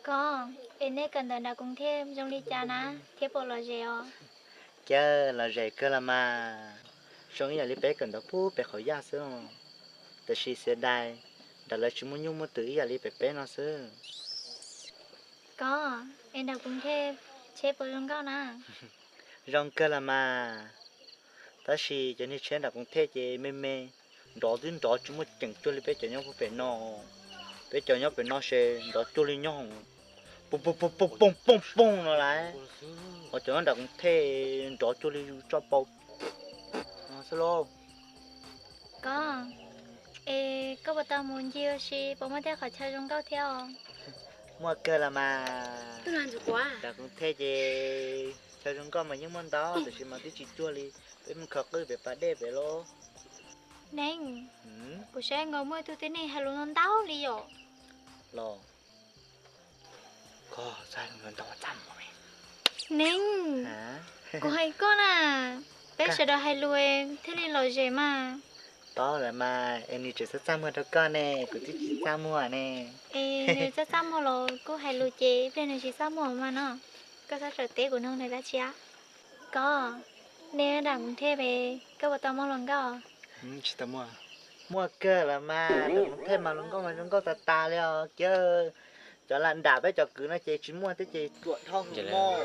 Koj, es nej kawm ntawv nram Koos Thej zoo li cas na, thiab puas lom zem os? Cas lom zem kawg los mas. Zoo ib yam li peb kawm ntawv pub pem qhov yaj xwb. Tab sis xiav dais, nram lawv tsis muaj nyuj muaj twm ib yam li pem peb no xwb. Koj, es nram Koos Thej tsheb puas zoo nkauj na? Zoo kawg los mas. Tab sis cov niag tsheb nram Koos Thej ces me me, nrov twb nrov tsis muaj ceem cuag li peb cov nyob puag pem no. Peb cov nyob pem no ces nrov cuag li nyob hauv poob poob poob poob poob no lawm. Ho cov nyob nram Koos Thej nrov cuag li yus tso pau. Xwb lauj. Koj, es koj puas tau mus ncig ua si puas muaj tej qhov chaw zoo nkauj thiab os? Muaj kawg los mas. Nram Koos Thej ces chaw zoo nkauj mas yeej muaj ntau tab sis mas twb tsis cuag li peb mus khaws qwj pem pas dej pem lauj. Neeb, kuv saib nkaus muaj ib tug tib neeg hais lus ntau ntau li yom. Los, koj txaj ntau txaj muag. Neeb, kuv hais koj na, peb sawv daws hais lus thiaj li lom zem mas. Paub lawm mas, es nws tseem txaj txaj muag rau koj ne, kuv twb tsis txaj muag ne. Es nws txaj txaj muag los kuj hais lus ces ib pliag nws tsis txaj muag mas no. Koj txhob txawm teb kuv noog nws dab tsi. Koj, nej nram Koos Thej pem koj puas tau muaj hluas nkauj? Tsis tau muaj. Muaj kawg los mas, nram Koos Thej mas hluas nkauj mas zoo nkauj tas tas li os kiag. Cov lam nram peb cov kwv no ces tsis muaj thiab ces ruam dhau hwv mog.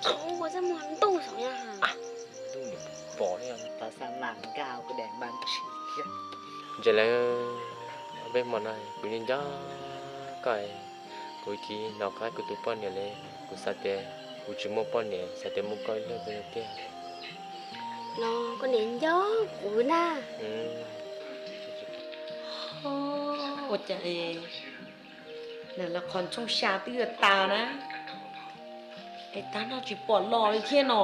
Thaum ua txaj muag ntuj saum ya ha. Ntuj pom li. Thaum xa mas nkag kuv daim npab tsis. Ntse lawm, peb hmo no kuv nco nco koj, kuv cia li hnov qab kuv tus poj niam li, kuv xav tias kuv tsis muaj poj niam, xav tias muaj koj ib leeg tiag. Los koj niam nco kuv na. Ua cas nws los qhov ntsooj xya twb yuav tas na, es tab no tsis pom los li thiab no.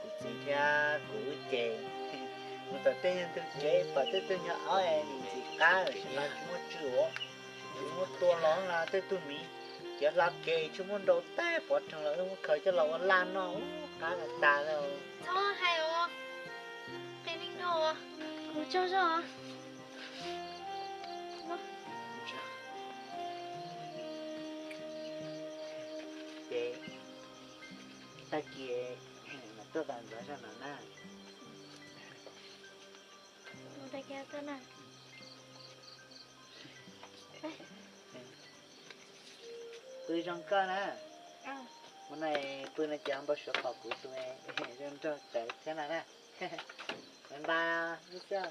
Kuv txiv thiab kuv ces mus tom tej tug tsev pom tej tug nyuag aub es ntxim qab lawm tab sis mas tsis muaj tswv ua, tsis muaj tua los na, tej tug miv ciav hla kev tsis muaj nrau teb pov rhees los wb muab khaws coj los ua laj noj, qab tas tas li. Txhob hais os, qi neej dhau, mus tsaug zog. Ces tag kis mam tuaj tos ntxov zog no na. Pw zoo koj na. Mus no pw no ces npau suav pom kuv tus zoo nraug tawv thiab no na. Bye bye, lub xyoo.